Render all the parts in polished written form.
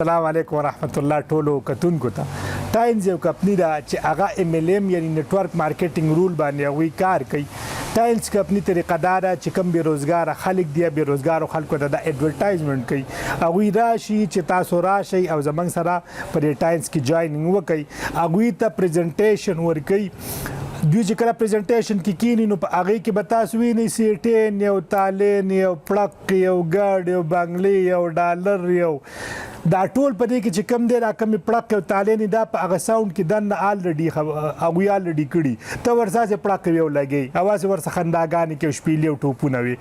السلام علیکم ورحمت الله ټولو کتونکو ته. ټایمز یو کمپنی ده چې هغه ایم ایل ایم یعنی نټورک مارکیټینګ رول باندې هغوی کار کوي. ټایمز کمپنی طریقه دا ده چې کوم بې روزګاره خلک دي، بې روزګارو خلکو ته دا ایډورټایزمنټ کوي. هغوی راشي چې تاسو راشئ او زموږ سره په دې ټایمز کې جوینینګ وکړئ. هغوی ته پریزنټیشن ورکوي. دوی چې کله پریزنټیشن کې کینی نو په هغې کې به تاسو وینئ سیټین یو، تالین یو، پړق یو، ګاډ یو، بنګلې یو، ډالر یو، دا ټول په دې کې چې کم دی، دا کمې پړق او تالینې دا په هغه ساونډ کې دننه آلریډي هغوی آلریډي کړي. ته ورسه هسې پړق یو لګوي او هسې ورسه خنداګانې کوي، شپېلي او ټوپونه وي.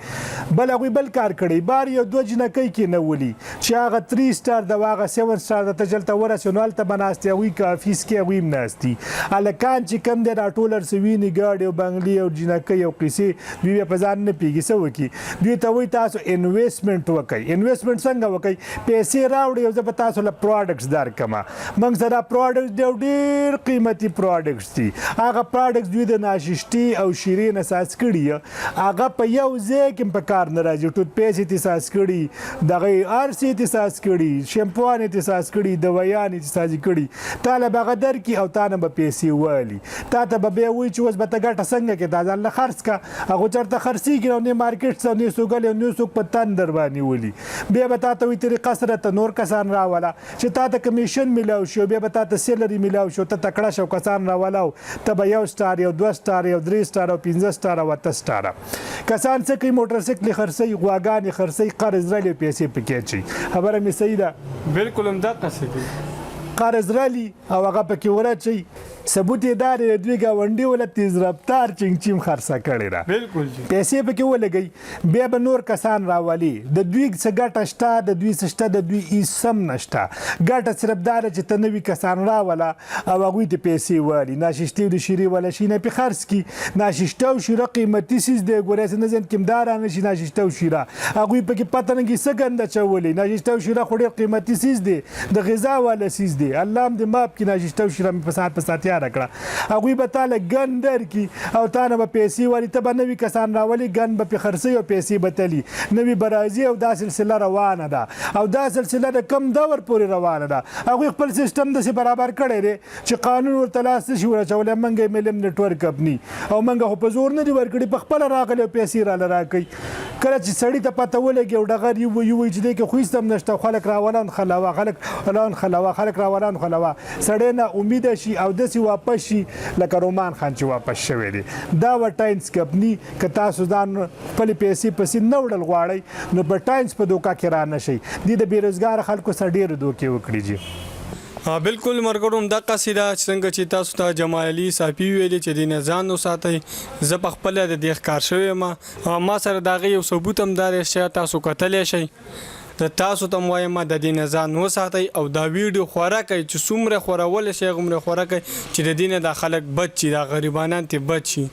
بل هغوی بل کار کړی، بار یو دوه جینکۍ کېنولي چې هغه 3 سټار ده او هغه 7 سټار ده. ته چې هلته ورسې نو هلته به ناست هغوی کافي څکي، هغوی هم ناست دي. هلکان چې کوم دی دا ټول هر څه ویني، ګاډي او بنګلې او جینکۍ او قصې، دوی بیا په ځان نه پوهېږي څه وکړي. دوی ته وایي تاسو انویسټمنټ وکړئ. انویسټمنټ څنګه وکړئ؟ پیسې راوړئ او زه به تاسو له پروډکټس درکړم. موږ سره پروډکټس دی او ډېر قیمتي پروډکټس دي. هغه پروډکټس دوی د ناششتي او شیرې نه ساز کړي، هغه په یو ځای کې په کار نه راځي. ټوت پیسې تی ساز کړي، دغه هر څه تی ساز کړي، شیمپوان تی ساز کړي، دوایان تی ساز کړي. تا له به هغه درکړي او تا نه به پیسې والي. تا ته به بیا وایي چې اوس به ته ګټه څنګه کې، دا ځان له خرڅ کا. هغه چېرته خرڅېږي او نه مارکیټ څه، نه څوک غلی، نه څوک په تندر باندې ولي. بیا به تا ته وایي طریقه سره ته نور کسان راوله چې تا ته کمیشن میلاو شي، او بیا به تا ته سیلري میلاو شي. ته تکړه شو، کسان راوله او ته به یو سټار یو، دوه سټار یو، درې سټار او پنځه سټار او اته سټار. کسان څه کوي؟ موټر سایکل خرڅوي، غواګانې خرڅوي، قرض رالي، پیسې پکې اچوي. خبره مې صحیح ده؟ بالکل همدقسې دي. قرض رالي او هغه پکې ورچوي. ثبوت یې دا دی، دوی ګاونډي وله تیز رفتار چنګچیم خرڅه کړې ده. بالکل جی. پیسې پکې ولګوي، بیا به نور کسان راولي. د دوی څه ګټه شته؟ د دوی څه شته؟ د دوی هیڅ هم نشته. ګټه صرف دا ده چې ته نوي کسان راوله او هغوی ته پیسې والي، ناششتې او د شیرې والا شي نه پې خرڅ کړي. ناششته او شیره قیمتي څیز دی، ګوره هسې نه ذهن کې هم دا رانه شي. ناششته او شیره هغوی پکې پته نه لګي څه ګند اچولې. ناششته او شیره خو ډېر قیمتي څیز دی، د غذا والا څیز دی. الله هم دې معاف کړي، ناششته او شیره مې په ساعت په ساعت یاده کړه. هغوی به تا له ګند درکړي او تا نه به پیسې والي. ته به نوي کسان راولي، ګند به پې خرڅوي او پیسې به تلي، نوي به راځي او دا سلسله روانه ده. او دا سلسله د کم دور پورې روانه ده. هغوی خپل سیستم داسې برابر کړی دی چې قانون ورته لاس نشي ورچولی. موږ ایم ایل ایم نټورک کمپني او موږ خو په زور نه دي ورکړي، په خپله راغلي او پیسې راله راکوي. کله چې سړي ته پته ولګي او ډغر یې ووایي، وایي چې دې کې خو هېڅ هم نشته، خلک راوله نښلوه، خلک راوله نښلوه، خلک راوله نښلوه، سړی نا امیده شي او داسې واپس شي لکه رومان خان چې واپس شوی دی. دا وه ټاینس کمپني. که تاسو ځان خپلې پیسې پسې نه وړل غواړئ نو په ټاینس په دوکه کې را نه شئ. دې د بې روزګاره خلکو سره ډېرې دوکې وکړي جي. بالکل مرګرو، همدقسې ده څنګه چې تاسو ته جمال علي صافي ویلي چې دې نه ځان وساتئ. زه په خپله د دې ښکار شوی یم. ما سره د هغې یو ثبوت هم دا دی چې تاسو کتلی شئ. زه تاسو ته هم وایم د دې نه ځان وساتئ او دا ویډیو خوره کړئ، چې څومره خورولی شئ هغومره خوره کړئ چې د دې نه دا خلک بچ شي، دا غریبانان ترې بچ شي.